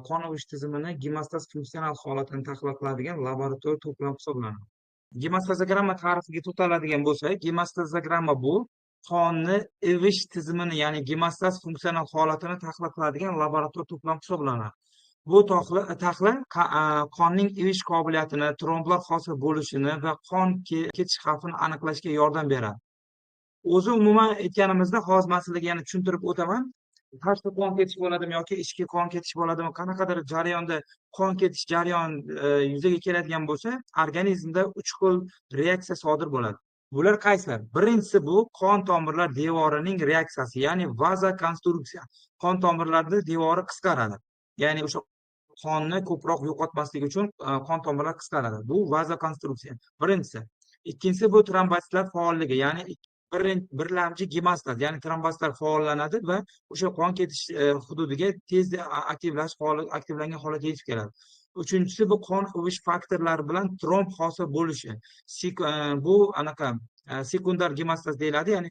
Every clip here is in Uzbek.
Qon ivish tizimini gemostaz funksional holatini tahlil qiladigan laborator to'plam hisoblanadi. Gemostazogramma ta'rifiga to'xtaladigan bo'lsak, gemostazogramma bu qonni ivish tizimini, ya'ni gemostaz funksional holatini tahlil qiladigan laborator to'plam hisoblanadi. Bu tahlil qonning ivish qobiliyatini, tromblar hosil bo'lishini va qon ketish xavfini aniqlashga yordam beradi. O'zi umuman aytganimizda, hozir man sizlarga yana tushuntirib o'taman. Tashqi qon ketish bo'ladimi yoki ichki qon ketish bo'ladimi, qanaqadir jarayonda qon ketish jarayon yuzaga keladigan bo'lsa, organizmda 3 xil reaksiya sodir bo'ladi. Bular qaysilar? Birinchisi bu qon tomirlar devorining reaksiyasi, ya'ni vazokonstruksiya. Qon tomirlarida devori qisqaradi. Ya'ni o'sha qonni ko'proq yo'qotmaslik uchun qon tomirlar qisqaradi. Bu vazokonstruksiya. Birinchisi. Ikkinchisi bu trombositlar faolligi, ya'ni birlamchi gemostaz, ya'ni trombositlar faollanadi va o'sha qon ketish hududiga tez aktivlangan holatga yetib keladi. Uchinchisi bu qon ivish faktorlari bilan tromb hosil bo'lishi. Bu anaqa sekundar gemostaz deyiladi, ya'ni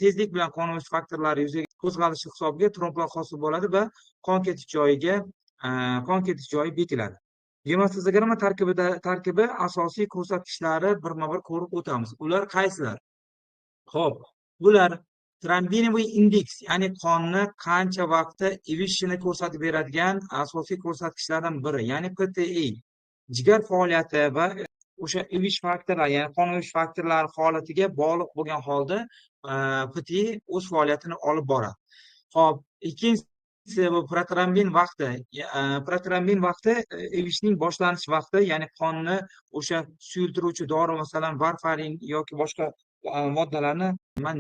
tezlik bilan qon ivish faktorlari yuzaga qo'zg'alishi hisobiga tromblar hosil bo'ladi va qon ketish joyi bekiladi. Gemostazogramma tarkibi asosiy ko'rsatkichlari birma-bir ko'rib o'tamiz. Ular qaysilar? Xo'p, bular тромбиновый индекс, ya'ni qonni qancha vaqtda ivishini ko'rsatib beradigan asosiy ko'rsatkichlardan biri, ya'ni PTI. Jigar faoliyati va o'sha ivish faktorlari, ya'ni qon ivish faktorlari holatiga bog'liq bo'lgan holda PTI o'z faoliyatini olib boradi. Xo'p, ikkinchisi bu protrombin vaqti. Protrombin vaqti ivishning boshlanish vaqti, ya'ni qonni o'sha suyultiruvchi dori, masalan, varfarin yoki boshqa moddalarni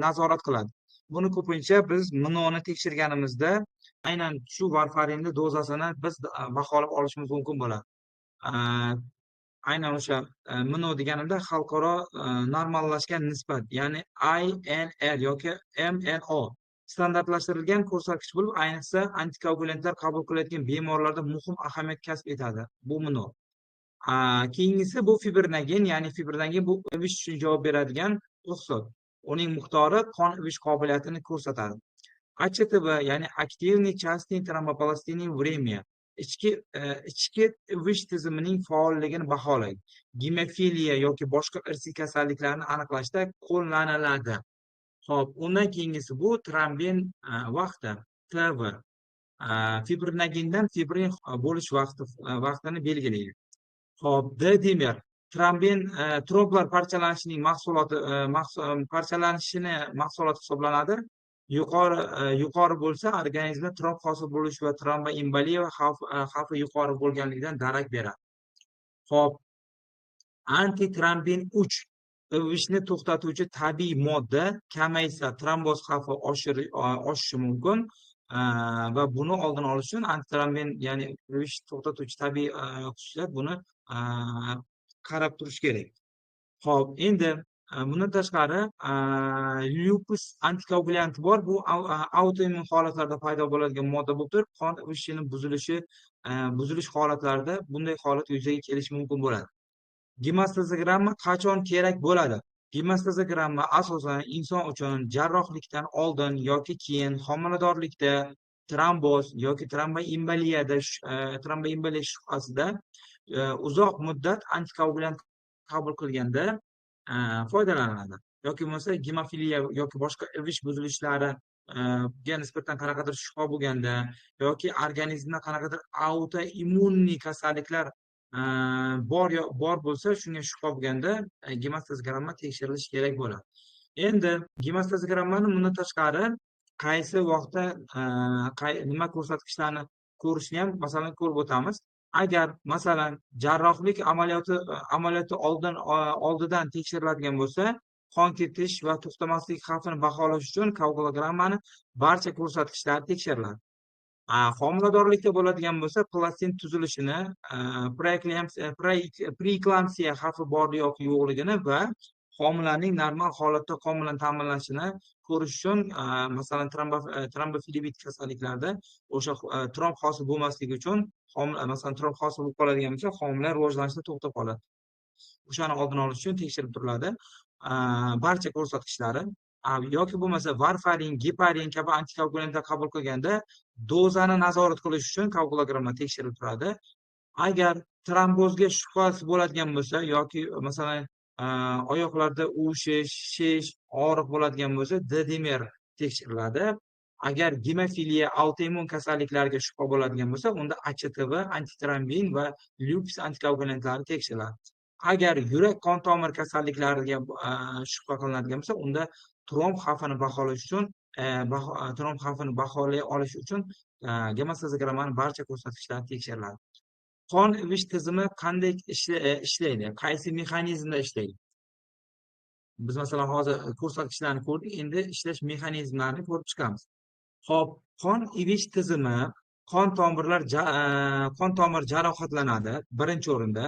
nazorat qiladi. Buni ko'pincha biz MNOni tekshirganimizda aynan shu varfarinni dozasini biz baholab olishimiz mumkin bo'ladi. Aynan o'sha MNO deganimda xalqaro normallashgan nisbat, ya'ni INR yoki MNO standartlashtirilgan ko'rsatkich bo'lib, ayniqsa antikoagulantlar qabul qilayotgan bemorlarda muhim ahamiyat kasb etadi bu MNO. Keyingisi bu fibrinogen, ya'ni fibrinogen bu ivish uchun javob beradigan oqsil. Uning miqdori qon ivish qobiliyatini ko'rsatadi. ACTV, ya'ni активный частный тромбопластиновое время, ichki ivish tizimining faolligini baholaydi. Gemofiliya yoki boshqa irsiy kasalliklarni aniqlashda qo'llaniladi. Xo'p, undan keyingisi bu trombin vaqti, TV. Fibrinogendan fibrin bo'lish vaqtini belgilaydi. Xo'p, D dimer trombin tromblar parchalanishining mahsuloti, parchalanishini mahsuloti hisoblanadi. Yuqori bo'lsa, organizmda tromb hosil bo'lish va tromboemboliya xavfi yuqori bo'lganligidan darak beradi. Xo'p, antitrombin 3 ivishni to'xtatuvchi tabiiy modda kamaysa, tromboz xavfi oshishi mumkin. Va buni oldini olish uchun antitrombin, ya'ni ivish to'xtatuvchi tabiiy xususiyat, buni qarab turish kerak. Xo'p, endi bundan tashqari lupus antikoagulanti bor. Bu autoimmun holatlarda paydo bo'ladigan modda bo'lib turib, qon ivishini buzilish holatlarida bunday holat yuzaga kelishi mumkin bo'ladi. Gemostazogramma qachon kerak bo'ladi? Gemostazogramma asosan inson uchun jarrohlikdan oldin yoki keyin, homiladorlikda, tromboz yoki tromboemboliya shubhasida, uzoq muddat antikoagulant qabul qilganda foydalaniladi. Yoki bo'lmasa gemofiliya yoki boshqa ivish buzilishlariga nisbatan qanaqadir shubha bo'lganda yoki organizmda qanaqadir autoimmunniy kasalliklar bor bo'lsa, shunga shubha bo'lganda gemostazogramma tekshirilishi kerak bo'ladi. Endi gemostazogramani bundan tashqari qaysi vaqtda nima ko'rsatkichlarni ko'rishni ham masalan ko'rib o'tamiz. Agar masalan jarrohlik amaliyoti oldidan tekshiriladigan bo'lsa, qon ketish va to'xtamaslik xavfini baholash uchun koagulogrammani barcha ko'rsatkichlari tekshiriladi. Homiladorlikda bo'ladigan bo'lsa, platsent tuzilishini, preeklampsiya xavfi bor yoki yo'qligini va homilaning normal holatda qon bilan ta'minlanishini ko'rish uchun, masalan, trombofilebit kasalliklarida o'sha tromb hosil bo'lmasligi uchun, masalan, tromb hosil bo'lib qoladigan bo'lsa, homila rivojlanishda to'xtab qoladi. O'shani oldini olish uchun tekshirib turiladi. Barcha ko'rsatkichlari. Yoki bo'lmasa varfarin, geparin kabi antikoagulantlar qabul qilganda dozani nazorat qilish uchun koagulogramma tekshirilib turadi. Agar trombozga shubhasi bo'ladigan bo'lsa yoki masalan oyoqlarda uvishish, shish, og'riq bo'ladigan bo'lsa, D-dimer tekshiriladi. Agar gemofiliya, autoimmun kasalliklarga shubha bo'ladigan bo'lsa, unda ACTV, antitrombin va lupus antikoagulantlari tekshiriladi. Agar yurak qon tomir kasalliklariga shubha qilinadigan bo'lsa, unda tromb xavfini baholash uchun tromb xavfini baholay olish uchun gemostazogrammaning barcha ko'rsatkichlari tekshiriladi. Qon ivish tizimi qanday ishlaydi? Qaysi mexanizmda ishlaydi? Biz masalan hozir ko'rsatkichlarni ko'rdik, endi ishlash mexanizmlarini ko'rib chiqamiz. Xo'p, qon ivish tizimi qon tomir jarohatlanadi birinchi o'rinda,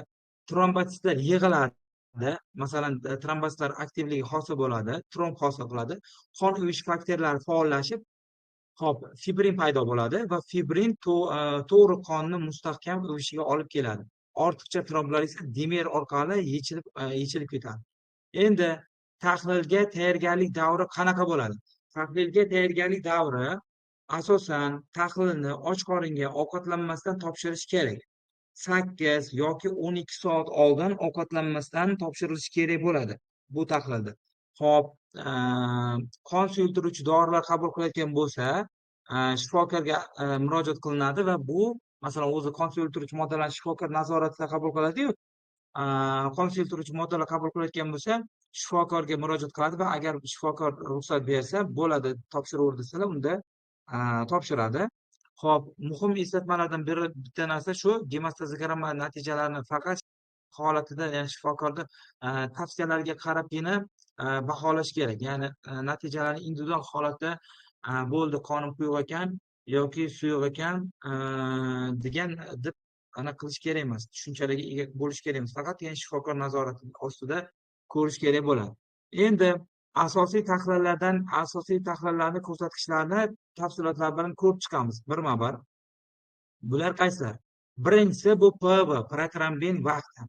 trombotsitlar yig'iladi, masalan trombositlar aktivligi hosil bo'ladi, tromb hosil qiladi, qon ivish faktorlari faollashib, hop, fibrin paydo bo'ladi va fibrin to'g'ri qonni mustahkam ivishiga olib keladi. Ortiqcha tromblar esa dimer orqali yechilib ketadi. Endi tahlilga tayyorgarlik davri qanaqa bo'ladi? Tahlilga tayyorgarlik davri asosan tahlilni och qoringa ovqatlanmasdan topshirish kerak. 8 yoki 12 soat oldin ovqatlanmasdan topshirilishi kerak bo'ladi bu tahlilda. Xo'p, qon suyultiruvchi dorilar qabul qilayotgan bo'lsa, shifokorga murojaat qilinadi va bu masalan o'zi qon suyultiruvchi moddalarni shifokor nazoratida qabul qiladi-yu, qon suyultiruvchi moddalar qabul qilayotgan bo'lsa, shifokorga murojaat qiladi va agar shifokor ruxsat bersa, bo'ladi, topshiraver desalar, unda topshiradi. Xo'p, muhim eslatmalardan biri bitta narsa shu, gemostazogramma natijalarini faqat holatida, ya'ni shifokorni tavsiyalariga qarabgina baholash kerak. Ya'ni natijalarni individual holatda bo'ldi, qonim quyuq ekan yoki suyuq ekan degan deb ana qilish kerak emas. Tushunchalarga ega bo'lish kerak emas. Faqat ya'ni shifokor nazorati ostida ko'rish kerak bo'ladi. Endi asosiy tahlillardan, asosiy tahlillarni ko'rsatkichlarini tafsilotlar bilan ko'rib chiqamiz birma-bir. Bular qaysilar? Birinchisi bu PV, protrombin vaqti.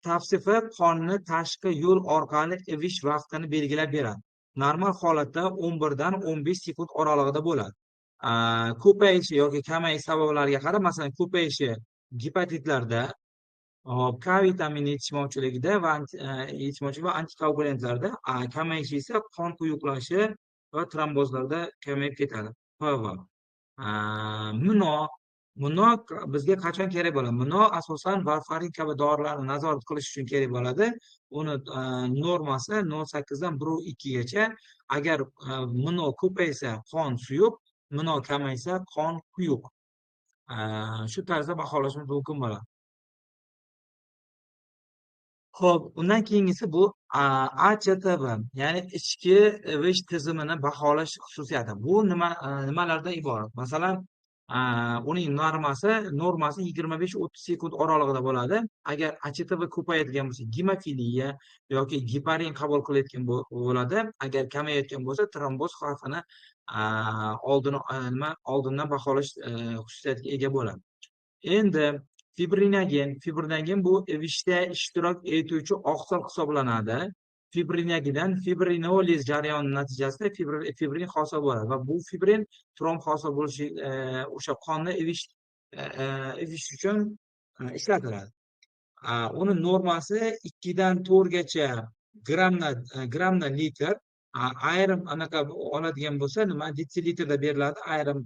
Tavsifi qonni tashqi yo'l orqali ivish vaqtini belgilab beradi. Normal holatda 11 dan 15 sekund oralig'ida bo'ladi. Ko'payishi yoki kamayishi sabablariga qarab, masalan, ko'payishi gepatitlarda, hop, K vitamini yetishmovchiligida va yetishmovchilik va antikoagulantlarda, kamayishi esa qon quyuqlashi va trombozlarda kamayib ketadi. PV. Muno bizga qachon kerak bo'ladi? Muno asosan varfarin kabi dorilarni nazorat qilish uchun kerak bo'ladi. Uni normasi 0,8 dan 1,2 gacha. Agar muno ko'paysa qon suyuq, muno kamaysa qon quyuq. Shu tarzda baholashimiz mumkin bo'ladi. Xo'p, undan keyingisi bu ACTV, ya'ni ichki ivish tizimini baholash xususiyati. Bu nimalardan iborat? Masalan, uning normasi 25-30 sekund oralig'ida bo'ladi. Agar ACTV ko'payadigan bo'lsa, gemofiliya yoki geparin qabul qilayotgan bo'ladi. Agar kamayotgan bo'lsa, tromboz xavfini oldindan baholash xususiyatiga ega bo'ladi. Endi fibrinogen bu ivishda ishtirok etuvchi oqsil hisoblanadi. Fibrinogendan fibrinoliz jarayoni natijasida fibrin hosil bo'ladi va bu fibrin tromb hosil bo'lishi, o'sha qonni ivish uchun ishlatiladi. Uni normasi 2 dan 4 gacha grammna litr. Ayrim anaqa oladigan bo'lsa, nima detsilitrda beriladi, ayrim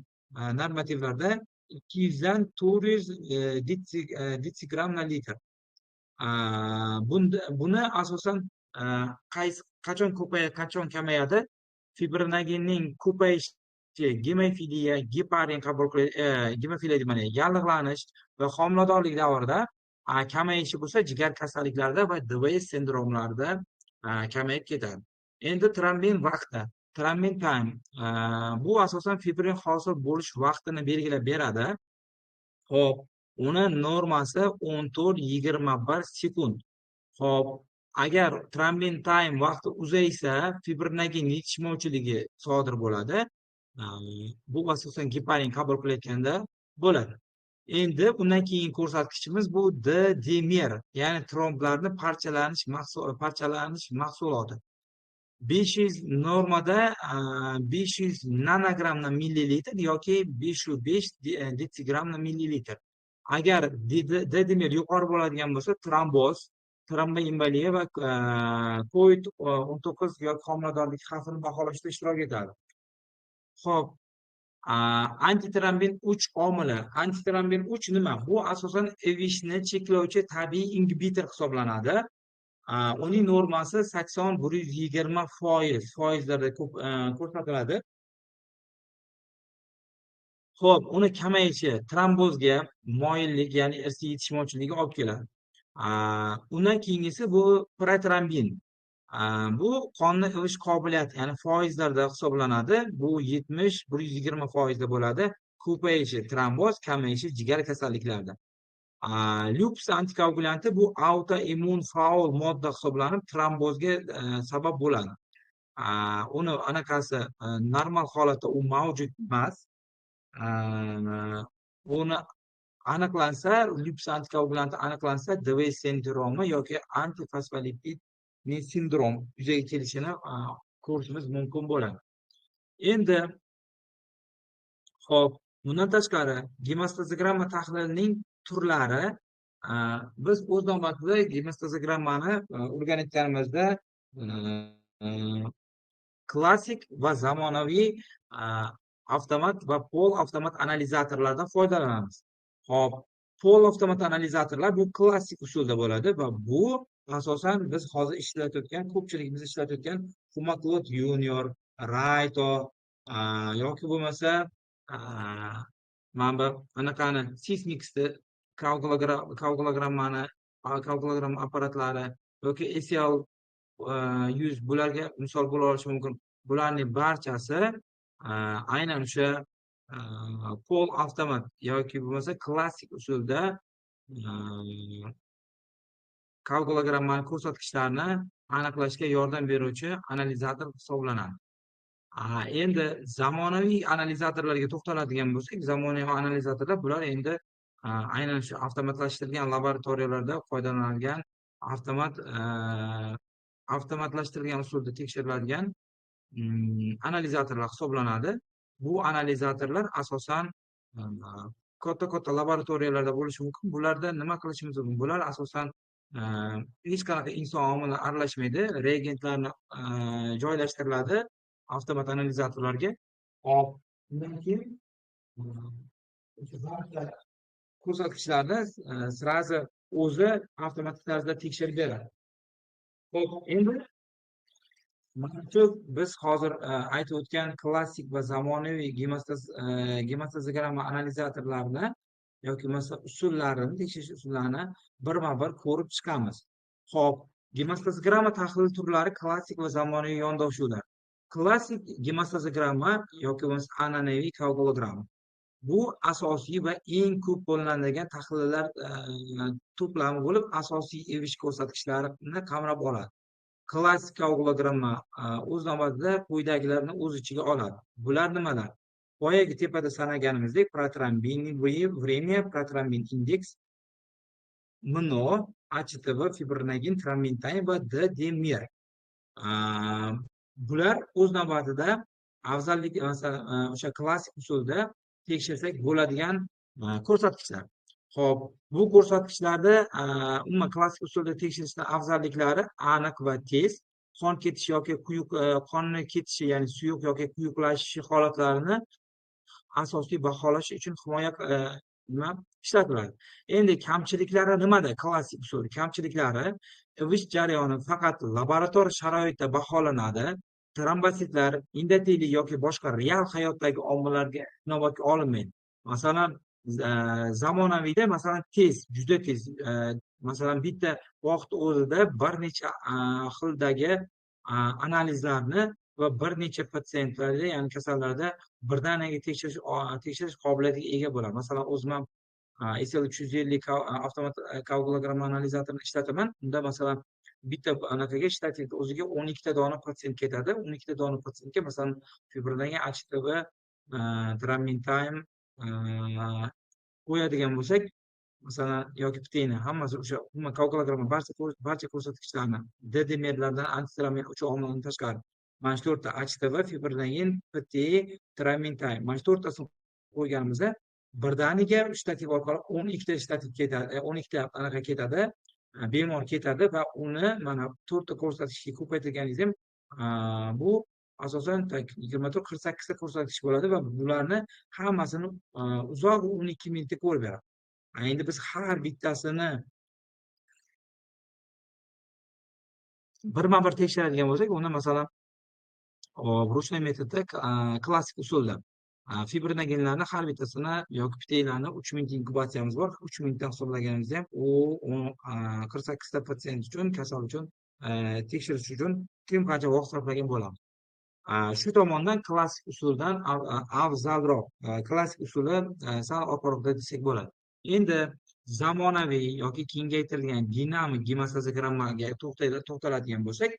normativlarda 200 dan 400 detsigrammna litr. Buni asosan qaysi qachon ko'payadi, qachon kamayadi? Fibrinogenning ko'payishi gemofiliya, geparin qabul qilish, gemofiliya demak, yallig'lanish va homiladorlik davrida, kamayishi bo'lsa jigar kasalliklarida va DVS sindromlarida kamayib ketadi. Endi trombin vaqti, trombin time, bu asosan fibrin hosil bo'lish vaqtini belgilab beradi. Xo'p, uni normasi 14-21 sekund. Xo'p, agar trombin time vaqti uzaysa, fibrinogen yetishmovchiligi sodir bo'ladi. Bu asosan geparin qabul qilayotganda bo'ladi. Endi undan keyingi ko'rsatkichimiz bu D-dimer, ya'ni tromblarni parchalanish mahsuloti. 500 normada 500 nanogramm na millilitr yoki 505 detsigramm na millilitr. Agar D-dimer yuqori bo'ladigan bo'lsa, tromboz, tromboemboliya va COVID-19 yoki homiladorlik xavfini baholashda ishtirok etadi. Xo'p, antitrombin 3 omili. Antitrombin 3 nima? Bu asosan EVIShni cheklovchi tabiiy ingibitor hisoblanadi. Uning normasi 80-120% foizlarda ko'p ko'rsatiladi. Xo'p, uni kamayishi trombozga moyillik, ya'ni irsiy yetishmovchiligiga olib keladi. Undan keyingisi bu protrombin. Bu qonni ivish qobiliyati, ya'ni foizlarda hisoblanadi. Bu 70-120% da bo'ladi. Ko'payishi tromboz, kamayishi jigar kasalliklarida. Lupus antikoagulanti bu autoimmun faol modda hisoblanib, trombozga sabab bo'ladi. Uni anaqasi normal holatda u mavjud emas. Uni aniqlansa, lupus antikoagulanti aniqlansa, DV sindromi yoki antifosfolipid sindrom yuzaga kelishini ko'rishimiz mumkin bo'ladi. Endi xo'p, bundan tashqari gemostazogramma tahlilining turlari, biz o'z navbatida gemostazogrammani o'rganayotganimizda klassik va zamonaviy avtomat va pol avtomat analizatorlardan foydalanamiz. Xo'p, pol avtomat analizatorlar bu klassik usulda bo'ladi va bu asosan biz hozir ishlatayotgan, ko'pchiligimiz ishlatayotgan Humaclot Junior, Rayto yoki bo'lmasa mana bu anaqani Sysmixni koagulogrammani, koagulogramma apparatlari yoki SL 100 bularga misol bo'la olishi mumkin. Bularning barchasi aynan o'sha pol avtomat yoki bo'lmasa klassik usulda koagulogrammani ko'rsatkichlarini aniqlashga yordam beruvchi analizator hisoblanadi. Endi zamonaviy analizatorlarga to'xtaladigan bo'lsak, zamonaviy analizatorlar bular endi aynan shu avtomatlashtirilgan laboratoriyalarda foydalanilgan avtomatlashtirilgan usulda tekshiriladigan analizatorlar hisoblanadi. Bu analizatorlar asosan katta-katta laboratoriyalarda bo'lishi mumkin. Bularda nima qilishimiz mumkin? Bular asosan hech qanaqa inson omili aralashmaydi. Reagentlarni joylashtiriladi avtomat analizatorlarga. Hop, undan keyin ko'rsatkichlarni сразу o'zi avtomatik tarzda tekshirib beradi. Xo'p, endi mana shu biz hozir aytib o'tgan klassik va zamonaviy gemostazogramma analizatorlarini yoki bo'lmasa usullarini, tekshirish usullarini birma-bir ko'rib chiqamiz. Xo'p, gemostazogramma tahlili turlari klassik va zamonaviy yondashuvlar. Klassik gemostazogramma yoki bo'lmasa an'anaviy koagulogramma. Bu asosiy va eng ko'p qo'llaniladigan tahlillar to'plami bo'lib, asosiy evish ko'rsatkichlarini qamrab oladi. Klassik koagulogramma o'z navbatida quyidagilarni o'z ichiga oladi. Bular nimalar? Boyagi tepada sanaganimizdek protrombin время, protrombin indeks, MNO, ACTV, fibrinogen, trombin time va D-dimer. Bular o'z navbatida afzallik, masalan, o'sha klassik usulda tekshirsak bo'ladigan ko'rsatkichlar. Xo'p, bu ko'rsatkichlarda umuman klassik usulda tekshirishning afzalliklari aniq va tez, qon ketishi yoki quyuq qonni ketishi, ya'ni suyuq yoki quyuqlashishi holatlarini asosiy baholash uchun himoya nima ishlatiladi. Endi kamchiliklari nimada? Klassik usul kamchiliklari: ivish jarayoni faqat laborator sharoitda baholanadi. Trombositlar, endoteliy yoki boshqa real hayotdagi omillarga inobatga olinmaydi. Masalan, zamonaviyda masalan tez, juda tez, masalan bitta vaqt o'zida bir necha xildagi analizlarni va bir necha patsientlarda, ya'ni kasallarda birdaniga tekshirish qobiliyatiga ega bo'ladi. Masalan, o'zim ham SL 350 avtomat koagulogramma analizatorini ishlataman. Unda masalan bitta anaqaga shtativga o'ziga 12 ta dona patsient ketadi. 12 ta dona patsientga masalan fibrinogen, ACTV, trombin time qo'yadigan bo'lsak, masalan, yoki PTni hammasi o'sha umuman koagulogramma barcha ko'rsatkichlarni D-dimerlardan antitrombin 3 omilidan tashqari mana shu to'rtta ACHTV, fibrinogen, PT, trombin time, mana shu to'rttasini qo'yganimizda birdaniga shtativ orqali 12 ta shtativ ketadi, 12 ta anaqa ketadi, bemor ketadi va uni mana to'rtta ko'rsatkichga ko'paytirganingiz ham bu asosan 24, 48 ta ko'rsatkich bo'ladi va bularni hammasini uzoq 12 minutda ko'rib beradi. Endi biz har bittasini birma-bir tekshiradigan bo'lsak, unda masalan ручной metodda klassik usulda fibrinogenlarni har bittasini yoki PTlarni 3 minut inkubatsiyamiz bor. 3 minutdan hisoblaganimizda ham u 48 ta patsient uchun, kasal uchun tekshirish uchun kim qancha vaqt sarflagan bo'lamiz. Shu tomondan klassik usuldan afzalroq, klassik usuli sal orqaroqda desak bo'ladi. Endi zamonaviy yoki kengaytirilgan dinamik gemostazogrammaga to'xtaladigan bo'lsak,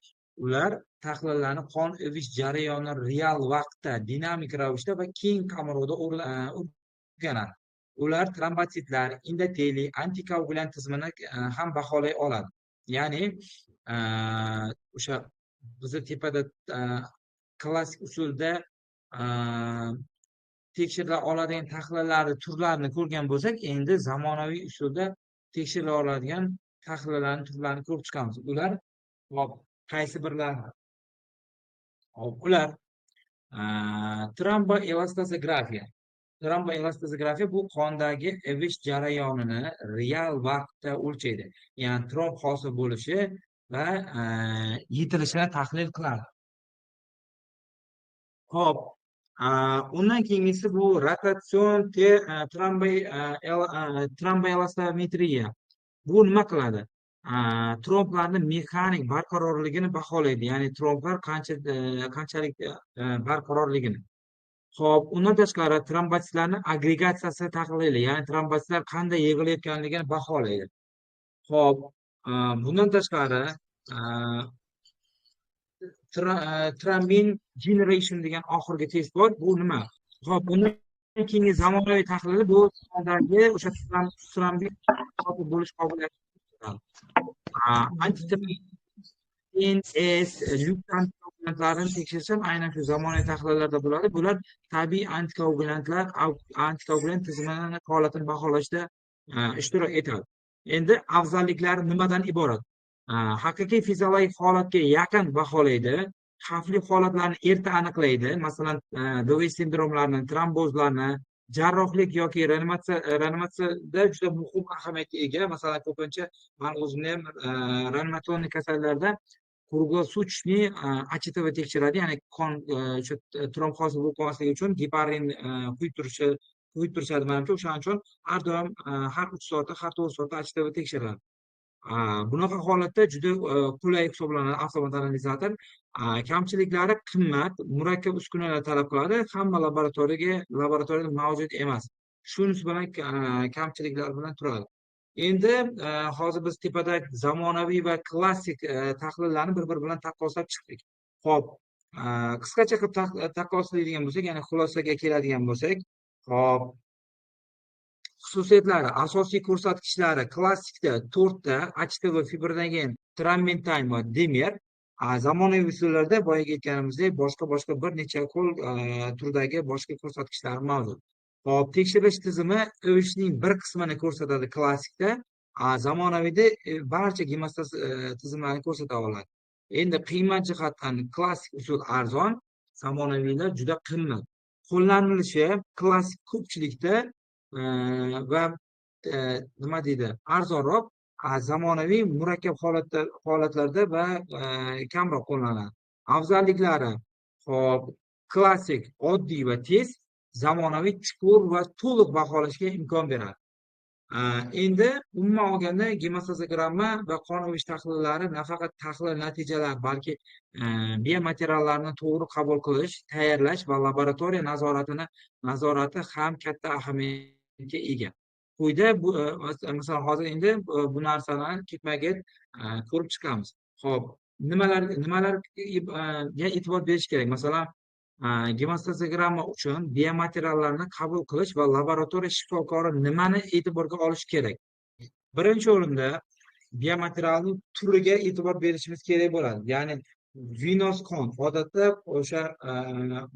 ular tahlillarni qon evish jarayonini real vaqtda, dinamik ravishda va keng qamrovda o'rganadi. Ular trombotsitlar, endoteliy, antikoagulyant tizimini ham baholay oladi. Ya'ni o'sha bizni tepada klassik usulda tekshirila oladigan tahlillarni turlarini ko'rgan bo'lsak, endi zamonaviy usulda tekshirila oladigan tahlillarning turlarini ko'rib chiqamiz. Ular hop qaysi birlari? Hop, ular tromboelastografiya. Tromboelastografiya bu qondagi evish jarayonini real vaqtda o'lchaydi. Ya'ni tromb hosil bo'lishi va yetilishini tahlil qiladi. Hop, undan keyingisi bu rotatsion tromboelastometriya. Bu nima qiladi? Tromblarni mexanik barqarorligini baholaydi. Ya'ni tromblar qanchalik barqarorligini. Xo'p, undan tashqari trombotsitlarning agregatsiyasi tahlili, ya'ni trombotsitlar qanday yig'ilayotganligini baholaydi. Xo'p, bundan tashqari trombin generation degan oxirgi test bor. Bu nima? Xo'p, undan keyingi zamonaviy tahlili bu qondagi o'sha trombin hosil bo'lish qobiliyati. Antitrombin S, lyuk antikoagulantlarini tekshirish ham aynan shu zamonaviy tahlillarda bo'ladi. Bular tabiiy antikoagulantlar, antikoagulant tizimini holatini baholashda ishtirok etadi. Endi afzalliklari nimadan iborat? Haqiqiy fiziologik holatga yaqin baholaydi, xavfli holatlarni erta aniqlaydi, masalan, DV sindromlarini, trombozlarni, jarrohlik yoki reanimatsiyada juda muhim ahamiyatga ega. Masalan, ko'pincha men o'zimni ham reanimatsion kasallarda круглосуточный ACHTV tekshiradi, ya'ni qon o'sha tromb hosil bo'lib qolmasligi uchun geparin quyib turishadi manimcha. O'shaning uchun har doim har 3 soatda, har 4 soatda ACHTV tekshiriladi. Bunaqa holatda juda qulay hisoblanadi avtomat analizator. Kamchiliklari qimmat, murakkab uskunalar talab qiladi, hamma laboratoriyada mavjud emas. Shunisi bilan kamchiliklar bilan turadi. Endi hozir biz tepada zamonaviy va klassik tahlillarni bir-biri bilan taqqoslab chiqdik. Xo'p, qisqacha qilib taqqoslaydigan bo'lsak, ya'ni xulosaga keladigan bo'lsak, xo'p, xususiyatlari, asosiy ko'rsatkichlari klassikda 4 ta ACHTV, fibrinogen, trombin time va dimer. Zamonaviy usullarda boyagi aytganimizdek boshqa bir necha xil turdagi boshqa ko'rsatkichlar mavjud. Xo'p, tekshirish tizimi o'vishning bir qismini ko'rsatadi klassikda, zamonaviyda barcha gemostaz tizimlarini ko'rsata oladi. Endi qiymat jihatdan klassik usul arzon, zamonaviylar juda qimmat. Qo'llanilishi klassik ko'pchilikda va nima deydi, arzonroq, zamonaviy murakkab holatlarda va kamroq qo'llaniladi. Afzalliklari, xo'p, klassik oddiy va tez, zamonaviy chuqur va to'liq baholashga imkon beradi. Endi umuman olganda gemostazogramma va qon ovish tahlillari nafaqat tahlil natijalari, balki biomateriallarni to'g'ri qabul qilish, tayyorlash va laboratoriya nazorati ham katta ahamiyatga ega. Quyida bu masalan hozir endi bu narsani ketma-ket ko'rib chiqamiz. Xo'p, nimalarga e'tibor berish kerak? Masalan, gemostazogramma uchun biomateriallarni qabul qilish va laboratoriya shifokori nimani e'tiborga olish kerak? Birinchi o'rinda biomaterialning turiga e'tibor berishimiz kerak bo'ladi. Ya'ni venoz qon odatda o'sha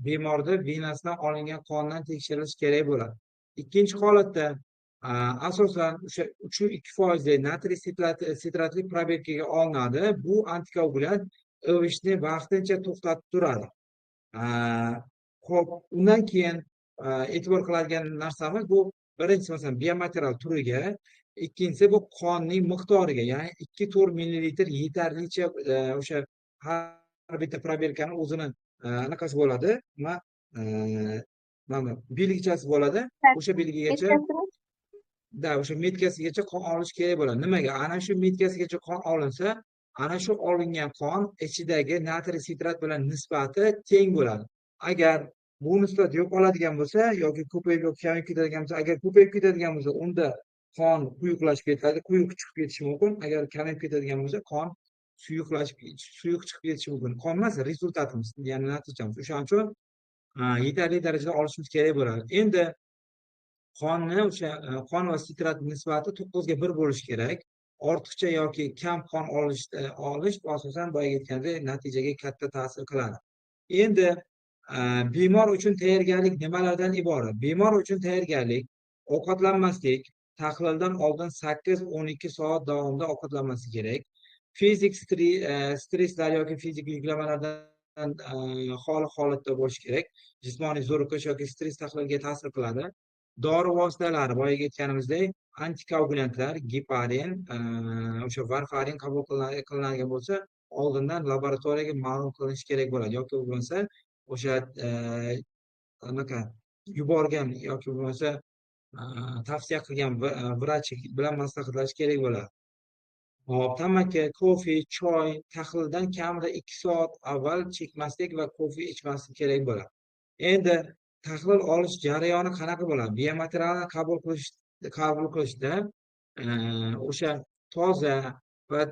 bemorda venasidan olingan qondan tekshirilishi kerak bo'ladi. Ikkinchi holatda asosan o'sha 3,2 foizli natriy sitratli probirkaga olinadi. Bu antikoagulyant ivishni vaqtincha to'xtatib turadi. Ho'p, undan keyin e'tibor qiladigan narsamiz bu birinchisi, masalan, biomaterial turiga, ikkinchisi bu qonning miqdoriga, ya'ni 2-4 millilitr yetarlicha. O'sha har bitta probirkani o'zini anaqasi bo'ladi, nima, mana belgichasi bo'ladi, o'sha belgigacha да, o'sha метка sigacha qon olish kerak bo'ladi. Nimaga? Ana shu метка sigacha qon olinsa, ana shu olingan qon ichidagi natriy sitrat bilan nisbati teng bo'ladi. Agar bu nisbat yo'qoladigan bo'lsa yoki ko'payib yoki kamayib ketadigan bo'lsa, agar ko'payib ketadigan bo'lsa, unda qon quyuqlashib ketadi, quyuq chiqib ketishi mumkin. Agar kamayib ketadigan bo'lsa, qon suyuqlashib, suyuq chiqib ketishi mumkin. Qon emas, результат imiz, ya'ni natijamiz. O'shaning uchun yetarli darajada olishimiz kerak bo'ladi. Endi qonni o'sha qon va sitrat nisbati 9:1 bo'lishi kerak. Ortiqcha yoki kam qon olish asosan boyagi aytgandek natijaga katta ta'sir qiladi. Endi bemor uchun tayyorgarlik nimalardan iborat? Bemor uchun tayyorgarlik: ovqatlanmaslik, tahlildan oldin 8-12 soat davomida ovqatlanmaslik kerak. Fizik stresslar yoki fizik yuklamalardan xoli holatda bo'lishi kerak. Jismoniy zo'riqish yoki stress tahlilga ta'sir qiladi. Dori vositalari, boyagi aytganimizdek, antikoagulyantlar, geparin, o'sha varfarin qabul qilinadigan bo'lsa, oldindan laboratoriyaga ma'lum qilinishi kerak bo'ladi yoki bo'lmasa o'sha anaqa yuborgan yoki bo'lmasa tavsiya qilgan vrach bilan maslahatlashish kerak bo'ladi. Hop, tamaki, kofe, choy tahlildan kamida 2 soat avval chekmaslik va kofe ichmaslik kerak bo'ladi. Endi tahlil olish jarayoni qanaqa bo'ladi? Biomaterialni qabul qilishda o'sha toza va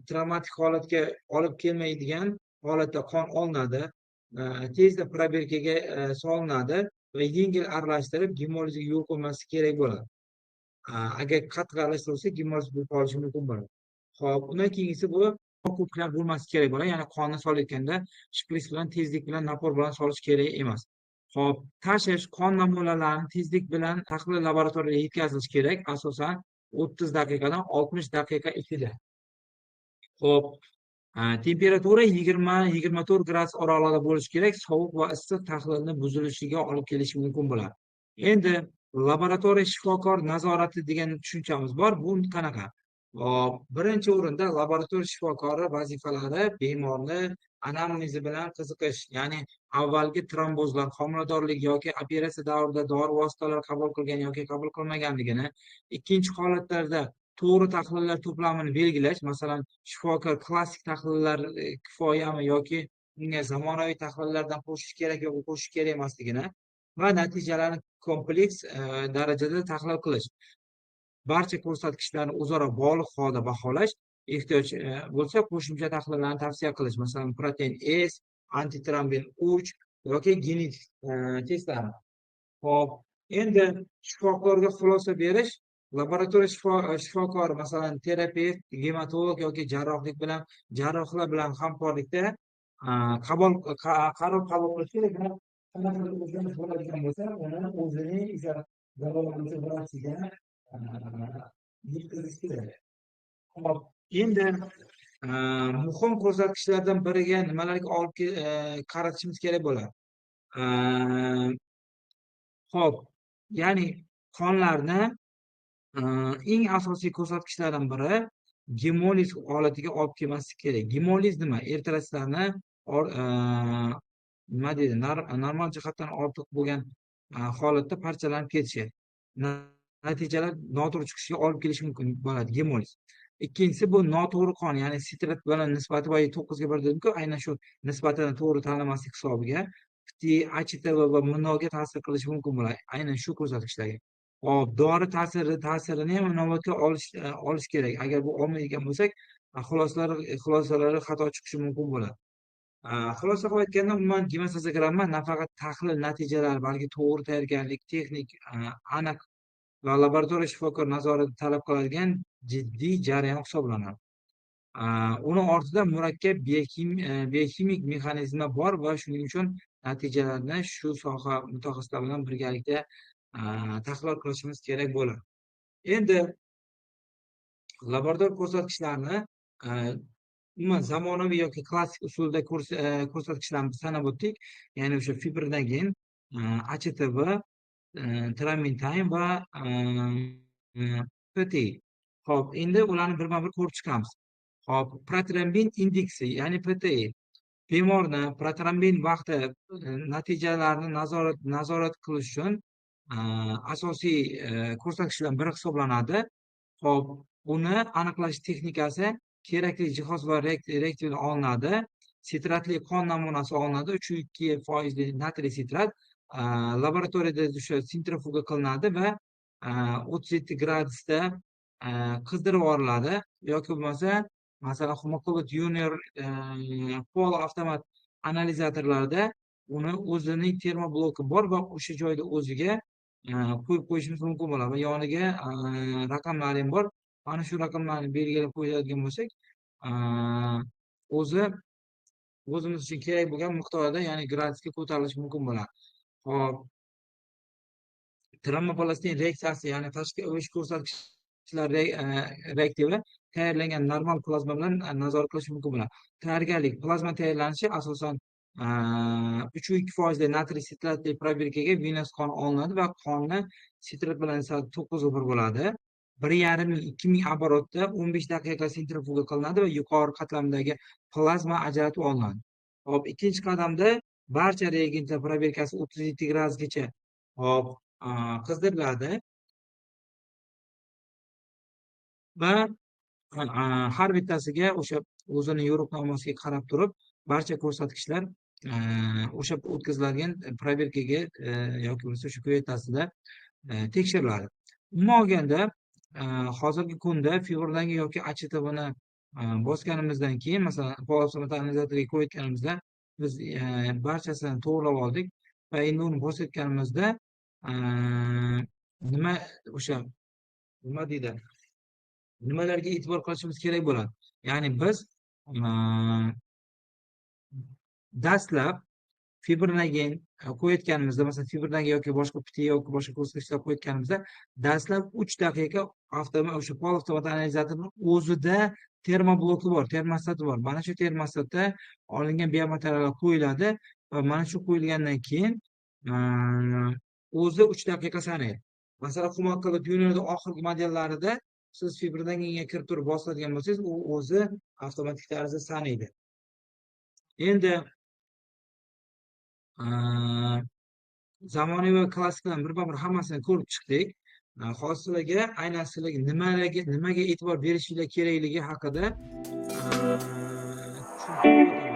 travmatik holatga olib kelmaydigan holatda qon olinadi, tezda probirkaga solinadi va yengil aralashtirib, gemolizga yo'l qo'ymaslik kerak bo'ladi. Agar qattiq aralashtirilsa, gemoliz bo'lib qolishi mumkin bo'ladi. Ho'p, undan keyingisi bu ko'piklar bo'lmasligi kerak bo'ladi, ya'ni qonni solayotganda shpris bilan tezlik bilan, напор bilan solish kerak emas. Ho'p, tashish: qon namunalarini tezlik bilan tahlil laboratoriyaga yetkazilishi kerak, asosan 30 daqiqadan 60 daqiqa ichida. Ho'p, temperatura 20-24 gradus oralig'ida bo'lishi kerak. Sovuq va issiq tahlilni buzilishiga olib kelishi mumkin bo'ladi. Endi laboratoriya shifokor nazorati degan tushunchamiz bor. Bu qanaqa? Hop, birinchi o'rinda laboratoriya shifokori vazifalari bemorni anamnezi bilan qiziqish, ya'ni avvalgi trombozlar, homiladorlik yoki operatsiya davrida dori vositalari qabul qilgan yoki qabul qilmaganligini, ikkinchi holatlarda to'g'ri tahlillar to'plamini belgilash, masalan, shifokor klassik tahlillar kifoyami yoki unga zamonaviy tahlillardan qo'shish kerak yoki qo'shish kerak emasligini va natijalarni kompleks darajada tahlil qilish. Barcha ko'rsatkichlarni o'zaro bog'liq holda baholash, ehtiyoj bo'lsa qo'shimcha tahlillarni tavsiya qilish, masalan, protein S, antitrombin 3 yoki genetik testlarni. Ho'p, endi shifokorga xulosa berish: laboratoriya shifokori, masalan, terapevt, gematolog yoki jarrohlik bilan jarrohlar bilan hamkorlikda qaror qabul qilish kerak. Qanaqadir o'zgarish bo'ladigan bo'lsa, uni o'zining o'sha davolovchi vrachiga yetkazish kerak. Hop, endi muhim ko'rsatkichlardan biriga nimalarga olib qaratishimiz kerak bo'ladi? Ho'p, ya'ni qonlarni eng asosiy ko'rsatkichlaridan biri gemoliz holatiga olib kelmaslik kerak. Gemoliz nima? Eritrositlarni nima deydi, normal jihatdan ortiq bo'lgan holatda parchalanib ketishi. Natijalar noto'g'ri chiqishiga olib kelishi mumkin bo'ladi gemoliz. Ikkinchisi bu noto'g'ri qon, ya'ni sitrat bilan nisbati boya 9:1 dedimku, aynan shu nisbatini to'g'ri tanlamaslik hisobiga PT, ACTV va MNOga ta'sir qilishi mumkin bo'ladi. Aynan shu ko'rsatkichlarga. Hop, dori ta'sirini ham inobatga olish kerak. Agar bu olmaydigan bo'lsak, xulosalari xato chiqishi mumkin bo'ladi. Xulosa qilib aytganda, umuman gemostazogramma nafaqat tahlil natijalari, balki to'g'ri tayyorgarlik, texnik aniq va va laboratoriya shifokor nazorati talab qiladigan jiddiy jarayon hisoblanadi. Uni ortida murakkab bioximik mexanizmlar bor va shuning uchun natijalarni shu soha mutaxassislari bilan birgalikda tahlil qilishimiz kerak bo'ladi. Endi laborator ko'rsatkichlarni umuman zamonaviy yoki klassik usulda ko'rsatkichlarni sanab o'tdik. Ya'ni o'sha fibrinogen, ACTV, trombin time va PTI. Xo'p, endi ularni birma-bir ko'rib chiqamiz. Xo'p, protrombin indeksi, ya'ni PTI. Bemorni protrombin vaqti natijalarini nazorat qilish uchun asosiy ko'rsatkichlardan biri hisoblanadi. Xo'p, uni aniqlash texnikasi kerakli jihoz va reaktiv olinadi. Sitratli qon namunasi olinadi, 3,2 foizli natriy sitrat laboratoriyada o'sha sentrifuga qilinadi va 37 gradusda qizdirib yuboriladi yoki bo'lmasa, masalan, Homocolloid Junior pol avtomat analizatorlarida uni o'zining termobloki bor va o'sha joyda o'ziga qo'yib qo'yishimiz mumkin bo'ladi va yoniga raqamlari ham bor. Mana shu raqamlarni belgilab qo'yadigan bo'lsak, o'zi o'zimiz uchun kerak bo'lgan miqdorda, ya'ni gradusga ko'tarilishi mumkin bo'ladi. Xo'p, tromboplastin reaksiyasi, ya'ni tashqi ivish ko'rsatkichlar reaktivi tayyorlangan normal plazma bilan nazorat qilish mumkin bo'ladi. Tayyorgarlik: plazma tayyorlanishi asosan 3,2 foizli natriy sitratli probirkaga venous qon olinadi va qonni sitrat bilan 9:1 bo'ladi. 1,5 ming 2000 оборот da 15 daqiqa sentrifuga qilinadi va yuqori qatlamdagi plazma ajratib olinadi. Xo'p, ikkinchi qadamda barcha reagentlar probirkasi 37 gradusgacha, xo'p, qizdiriladi va har bittasiga o'sha o'zini yo'riqnomasiga qarab turib barcha ko'rsatkichlar o'sha o'tkaziladigan probirkaga yoki bo'lmasa o'sha kuvetasida tekshiriladi. Umuman olganda, hozirgi kunda fibrinogen yoki ACTVni bosganimizdan keyin, masalan, pol analizatorga qo'yayotganimizda biz barchasini to'g'irlab oldik va endi uni bosayotganimizda nima, o'sha nima deydi, nimalarga e'tibor qilishimiz kerak bo'ladi? Ya'ni biz dastlab fibrinogen qo'yayotganimizda, masalan, fibrinogen yoki boshqa PTI yoki boshqa ko'rsatkichlar qo'yayotganimizda dastlab 3 daqiqa o'sha pol avtomat analizatorning o'zida termobloki bor, termostati bor. Mana shu termostatda olingan biomateriallar qo'yiladi va mana shu qo'yilgandan keyin o'zi 3 daqiqa sanaydi. Masalan, Homocolloid Juniorda oxirgi modellarida siz fibrinogenga kirib turib bosadigan bo'lsangiz, u o'zi avtomatik tarzda sanaydi. Endi zamonaviy va klassiklarni birma-bir hammasini ko'rib chiqdik. Hozir sizlarga aynan sizlarga nimaga e'tibor berishinglar kerakligi haqida tushuntirib o'taman.